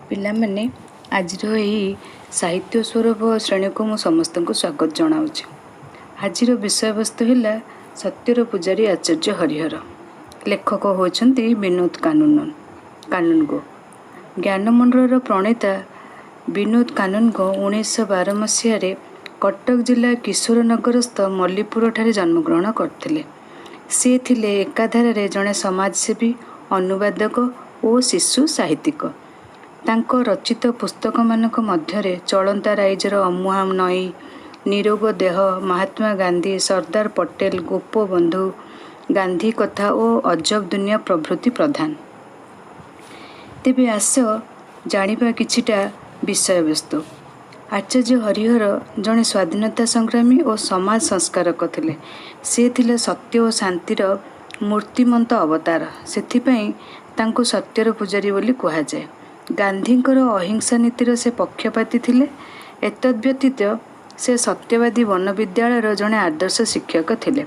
ପିଲାମାନେ, ଆଜିର ଏହି ସାହିତ୍ୟ ସ୍ୱରୂପ ଶ୍ରେଣୀକୁ ମୁଁ ସମସ୍ତଙ୍କୁ ସ୍ୱାଗତ ଜଣାଉଛି। ଆଜିର ବିଷୟବସ୍ତୁ ହେଲା ସତ୍ୟର ପୂଜାରୀ ଆଚାର୍ଯ୍ୟ ହରିହର। ଲେଖକ ହେଉଛନ୍ତି ବିନୋଦ କାନୁନଗୋ। ଜ୍ଞାନମଣ୍ଡଳର ପ୍ରଣେତା ବିନୋଦ କାନୁନଗୋ 1912 ମସିହାରେ କଟକ ଜିଲ୍ଲା କିଶୋରନଗରସ୍ଥ ମଲ୍ଲୀପୁରଠାରେ ଜନ୍ମଗ୍ରହଣ କରିଥିଲେ। ସେ ଥିଲେ ଏକାଧାରାରେ ଜଣେ ସମାଜସେବୀ, ଅନୁବାଦକ ଓ ଶିଶୁ ସାହିତ୍ୟିକ। ତାଙ୍କ ରଚିତ ପୁସ୍ତକମାନଙ୍କ ମଧ୍ୟରେ ଚଳନ୍ତା ରାଇଜର ଅମୁହାଁ ନଈ, ନିରୋଗ ଦେହ, ମହାତ୍ମା ଗାନ୍ଧୀ, ସର୍ଦ୍ଦାର ପଟେଲ, ଗୋପବନ୍ଧୁ, ଗାନ୍ଧୀ କଥା ଓ ଅଜବ ଦୁନିଆ ପ୍ରଭୃତି ପ୍ରଧାନ। ତେବେ ଆସ ଜାଣିବା କିଛିଟା ବିଷୟବସ୍ତୁ। ଆଚାର୍ଯ୍ୟ ହରିହର ଜଣେ ସ୍ୱାଧୀନତା ସଂଗ୍ରାମୀ ଓ ସମାଜ ସଂସ୍କାରକ ଥିଲେ। ସେ ଥିଲେ ସତ୍ୟ ଓ ଶାନ୍ତିର ମୂର୍ତ୍ତିମନ୍ତ ଅବତାର। ସେଥିପାଇଁ ତାଙ୍କୁ ସତ୍ୟର ପୂଜାରୀ ବୋଲି କୁହାଯାଏ। ଗାନ୍ଧୀଙ୍କର ଅହିଂସା ନୀତିର ସେ ପକ୍ଷପାତୀ ଥିଲେ। ଏତଦ୍ବ୍ୟତୀତ ସେ ସତ୍ୟବାଦୀ ବନବିଦ୍ୟାଳୟର ଜଣେ ଆଦର୍ଶ ଶିକ୍ଷକ ଥିଲେ।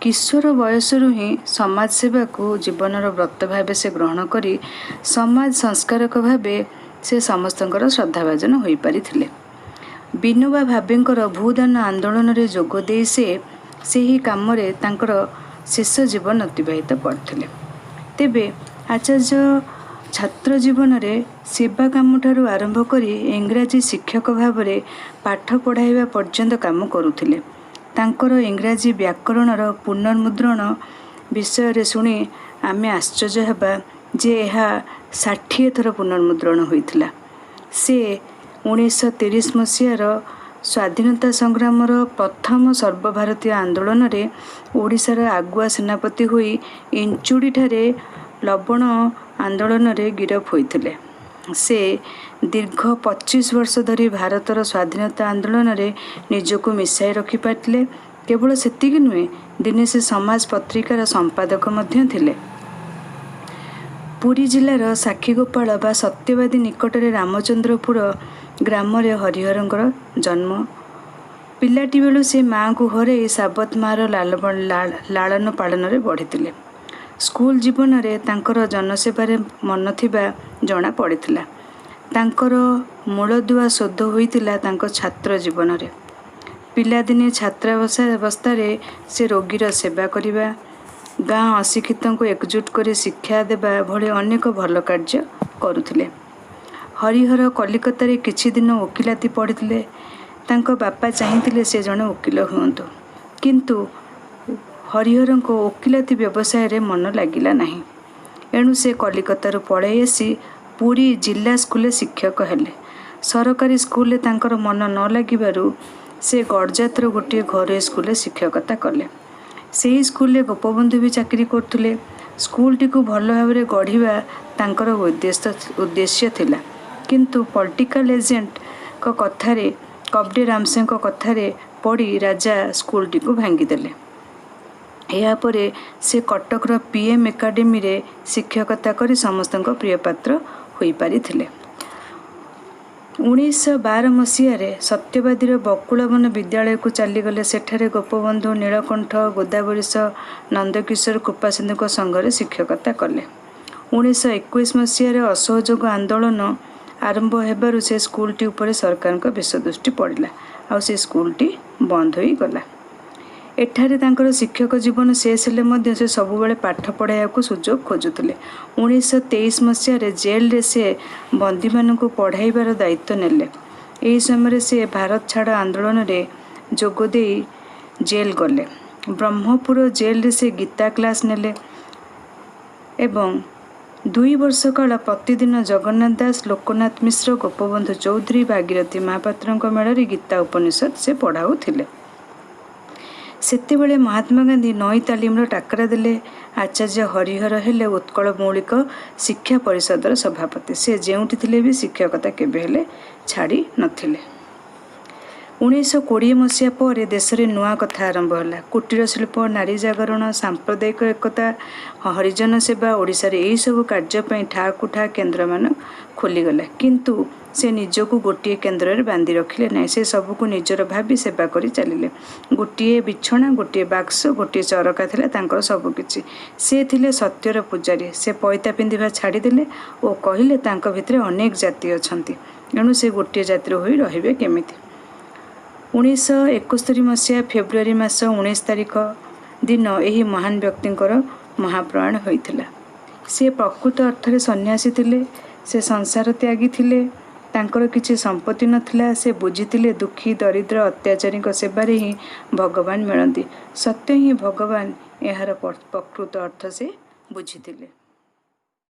କିଶୋର ବୟସରୁ ହିଁ ସମାଜସେବାକୁ ଜୀବନର ବ୍ରତ ଭାବେ ସେ ଗ୍ରହଣ କରି ସମାଜ ସଂସ୍କାରକ ଭାବେ ସେ ସମସ୍ତଙ୍କର ଶ୍ରଦ୍ଧାଭାଜନ ହୋଇପାରିଥିଲେ। ବିନୋବା ଭାବେଙ୍କର ଭୂଦାନ ଆନ୍ଦୋଳନରେ ଯୋଗ ଦେଇ ସେ ସେହି କାମରେ ତାଙ୍କର ଶେଷ ଜୀବନ ଅତିବାହିତ କରିଥିଲେ। ତେବେ ଆଚାର୍ଯ୍ୟ ଛାତ୍ର ଜୀବନରେ ସେବା କାମଠାରୁ ଆରମ୍ଭ କରି ଇଂରାଜୀ ଶିକ୍ଷକ ଭାବରେ ପାଠ ପଢ଼ାଇବା ପର୍ଯ୍ୟନ୍ତ କାମ କରୁଥିଲେ। ତାଙ୍କର ଇଂରାଜୀ ବ୍ୟାକରଣର ପୁନର୍ମୁଦ୍ରଣ ବିଷୟରେ ଶୁଣି ଆମେ ଆଶ୍ଚର୍ଯ୍ୟ ହେବା ଯେ ଏହା 60 ଥର ପୁନର୍ମୁଦ୍ରଣ ହୋଇଥିଲା। ସେ 1930 ମସିହାର ସ୍ୱାଧୀନତା ସଂଗ୍ରାମର ପ୍ରଥମ ସର୍ବଭାରତୀୟ ଆନ୍ଦୋଳନରେ ଓଡ଼ିଶାର ଆଗୁଆ ସେନାପତି ହୋଇ ଇଞ୍ଚୁଡ଼ିଠାରେ ଲବଣ ଆନ୍ଦୋଳନରେ ଗିରଫ ହୋଇଥିଲେ। ସେ ଦୀର୍ଘ 25 ବର୍ଷ ଧରି ଭାରତର ସ୍ୱାଧୀନତା ଆନ୍ଦୋଳନରେ ନିଜକୁ ମିଶାଇ ରଖିପାରିଥିଲେ। କେବଳ ସେତିକି ନୁହେଁ, ଦିନେ ସେ ସମାଜ ପତ୍ରିକାର ସମ୍ପାଦକ ମଧ୍ୟ ଥିଲେ। ପୁରୀ ଜିଲ୍ଲାର ସାକ୍ଷୀଗୋପାଳ ବା ସତ୍ୟବାଦୀ ନିକଟରେ ରାମଚନ୍ଦ୍ରପୁର ଗ୍ରାମରେ ହରିହରଙ୍କର ଜନ୍ମ। ପିଲାଟି ବେଳୁ ସେ ମାଆଙ୍କୁ ହରାଇ ସାବତ ମାଆର ଲାଳନ ପାଳନରେ ବଢ଼ିଥିଲେ। ସ୍କୁଲ ଜୀବନରେ ତାଙ୍କର ଜନସେବାରେ ମନ ଥିବା ଜଣା ପଡ଼ିଥିଲା। ତାଙ୍କର ମୂଳଦୁଆ ଶୋଧ ହୋଇଥିଲା ତାଙ୍କ ଛାତ୍ର ଜୀବନରେ। ପିଲାଦିନେ ଛାତ୍ରାବସ୍ଥାରେ ସେ ରୋଗୀର ସେବା କରିବା, ଗାଁ ଅଶିକ୍ଷିତଙ୍କୁ ଏକଜୁଟ କରି ଶିକ୍ଷା ଦେବା ଭଳି ଅନେକ ଭଲ କାର୍ଯ୍ୟ କରୁଥିଲେ। ହରିହର କଲିକତାରେ କିଛି ଦିନ ଓକିଲାତି ପଢ଼ିଥିଲେ। ତାଙ୍କ ବାପା ଚାହିଁଥିଲେ ସେ ଜଣେ ଓକିଲ ହୁଅନ୍ତୁ, କିନ୍ତୁ ହରିହରଙ୍କ ଓକିଲାତି ବ୍ୟବସାୟରେ ମନ ଲାଗିଲା ନାହିଁ। ଏଣୁ ସେ କଲିକତାରୁ ପଳାଇ ଆସି ପୁରୀ ଜିଲ୍ଲା ସ୍କୁଲରେ ଶିକ୍ଷକ ହେଲେ। ସରକାରୀ ସ୍କୁଲରେ ତାଙ୍କର ମନ ନ ଲାଗିବାରୁ ସେ ଗଡ଼ଜାତର ଗୋଟିଏ ଘରୋଇ ସ୍କୁଲରେ ଶିକ୍ଷକତା କଲେ। ସେହି ସ୍କୁଲରେ ଗୋପବନ୍ଧୁ ବି ଚାକିରି କରୁଥିଲେ। ସ୍କୁଲଟିକୁ ଭଲ ଭାବରେ ଗଢ଼ିବା ତାଙ୍କର ଉଦ୍ଦେଶ୍ୟ ଥିଲା, କିନ୍ତୁ ପଲିଟିକାଲ ଏଜେଣ୍ଟଙ୍କ କଥାରେ, କବଡେ ରାମସେଙ୍କ କଥାରେ ପଡ଼ି ରାଜା ସ୍କୁଲଟିକୁ ଭାଙ୍ଗିଦେଲେ। ଏହାପରେ ସେ କଟକର ପି ଏମ୍ ଏକାଡେମୀରେ ଶିକ୍ଷକତା କରି ସମସ୍ତଙ୍କ ପ୍ରିୟପାତ୍ର ହୋଇପାରିଥିଲେ। 1912 ମସିହାରେ ସତ୍ୟବାଦୀର ବକୁଳବନ ବିଦ୍ୟାଳୟକୁ ଚାଲିଗଲେ। ସେଠାରେ ଗୋପବନ୍ଧୁ, ନୀଳକଣ୍ଠ, ଗୋଦାବରୀଶ, ନନ୍ଦକିଶୋର, କୃପାସିନ୍ଧୁଙ୍କ ସଙ୍ଗରେ ଶିକ୍ଷକତା କଲେ। 1921 ମସିହାରେ ଅସହଯୋଗ ଆନ୍ଦୋଳନ ଆରମ୍ଭ ହେବାରୁ ସେ ସ୍କୁଲଟି ଉପରେ ସରକାରଙ୍କ ବିଷଦୃଷ୍ଟି ପଡ଼ିଲା ଆଉ ସେ ସ୍କୁଲଟି ବନ୍ଦ ହୋଇଗଲା। ଏଠାରେ ତାଙ୍କର ଶିକ୍ଷକ ଜୀବନ ଶେଷ ହେଲେ ମଧ୍ୟ ସେ ସବୁବେଳେ ପାଠ ପଢ଼ାଇବାକୁ ସୁଯୋଗ ଖୋଜୁଥିଲେ। 1923 ମସିହାରେ ଜେଲରେ ସେ ବନ୍ଦୀମାନଙ୍କୁ ପଢ଼ାଇବାର ଦାୟିତ୍ୱ ନେଲେ। ଏହି ସମୟରେ ସେ ଭାରତ ଛାଡ଼ ଆନ୍ଦୋଳନରେ ଯୋଗ ଦେଇ ଜେଲ ଗଲେ। ବ୍ରହ୍ମପୁର ଜେଲରେ ସେ ଗୀତା କ୍ଲାସ ନେଲେ ଏବଂ 2 ବର୍ଷ କାଳ ପ୍ରତିଦିନ ଜଗନ୍ନାଥ ଦାସ, ଲୋକନାଥ ମିଶ୍ର, ଗୋପବନ୍ଧୁ ଚୌଧୁରୀ, ଭାଗୀରଥି ମହାପାତ୍ରଙ୍କ ମେଳରେ ଗୀତା ଉପନିଷଦ ସେ ପଢ଼ାଉଥିଲେ। ସେତେବେଳେ ମହାତ୍ମା ଗାନ୍ଧୀ ନଈ ତାଲିମର ଡାକରା ଦେଲେ। ଆଚାର୍ଯ୍ୟ ହରିହର ହେଲେ ଉତ୍କଳ ମୌଳିକ ଶିକ୍ଷା ପରିଷଦର ସଭାପତି। ସେ ଯେଉଁଠି ଥିଲେ ବି ଶିକ୍ଷକତା କେବେ ହେଲେ ଛାଡ଼ି ନଥିଲେ। 1920 ମସିହା ପରେ ଦେଶରେ ନୂଆ କଥା ଆରମ୍ଭ ହେଲା। କୁଟୀର ଶିଳ୍ପ, ନାରୀ ଜାଗରଣ, ସାମ୍ପ୍ରଦାୟିକ ଏକତା, ହରିଜନ ସେବା, ଓଡ଼ିଶାରେ ଏହିସବୁ କାର୍ଯ୍ୟ ପାଇଁ ଠାକୁ ଠା କେନ୍ଦ୍ରମାନ ଖୋଲିଗଲା। କିନ୍ତୁ ସେ ନିଜକୁ ଗୋଟିଏ କେନ୍ଦ୍ରରେ ବାନ୍ଧି ରଖିଲେ ନାହିଁ। ସେ ସବୁକୁ ନିଜର ଭାବି ସେବା କରି ଚାଲିଲେ। ଗୋଟିଏ ବିଛଣା, ଗୋଟିଏ ବାକ୍ସ, ଗୋଟିଏ ଚରକା ଥିଲା ତାଙ୍କର ସବୁକିଛି। ସେ ଥିଲେ ସତ୍ୟର ପୂଜାରୀ। ସେ ପଇତା ପିନ୍ଧିବା ଛାଡ଼ିଦେଲେ ଓ କହିଲେ ତାଙ୍କ ଭିତରେ ଅନେକ ଜାତି ଅଛନ୍ତି, ଏଣୁ ସେ ଗୋଟିଏ ଜାତିର ହୋଇ ରହିବେ କେମିତି? 1971 ମସିହା ଫେବୃଆରୀ ମାସ 19 ତାରିଖ ଦିନ ଏହି ମହାନ ବ୍ୟକ୍ତିଙ୍କର ମହାପ୍ରୟାଣ ହୋଇଥିଲା। ସେ ପ୍ରକୃତ ଅର୍ଥରେ ସନ୍ନ୍ୟାସୀ ଥିଲେ। ସେ ସଂସାର ତ୍ୟାଗୀ ଥିଲେ। ତାଙ୍କର କିଛି ସମ୍ପତ୍ତି ନଥିଲା। ସେ ବୁଝିଥିଲେ ଦୁଃଖୀ, ଦରିଦ୍ର, ଅତ୍ୟାଚାରୀଙ୍କ ସେବାରେ ହିଁ ଭଗବାନ ମିଳନ୍ତି। ସତ୍ୟ ହିଁ ଭଗବାନ, ଏହାର ପ୍ରକୃତ ଅର୍ଥ ସେ ବୁଝିଥିଲେ।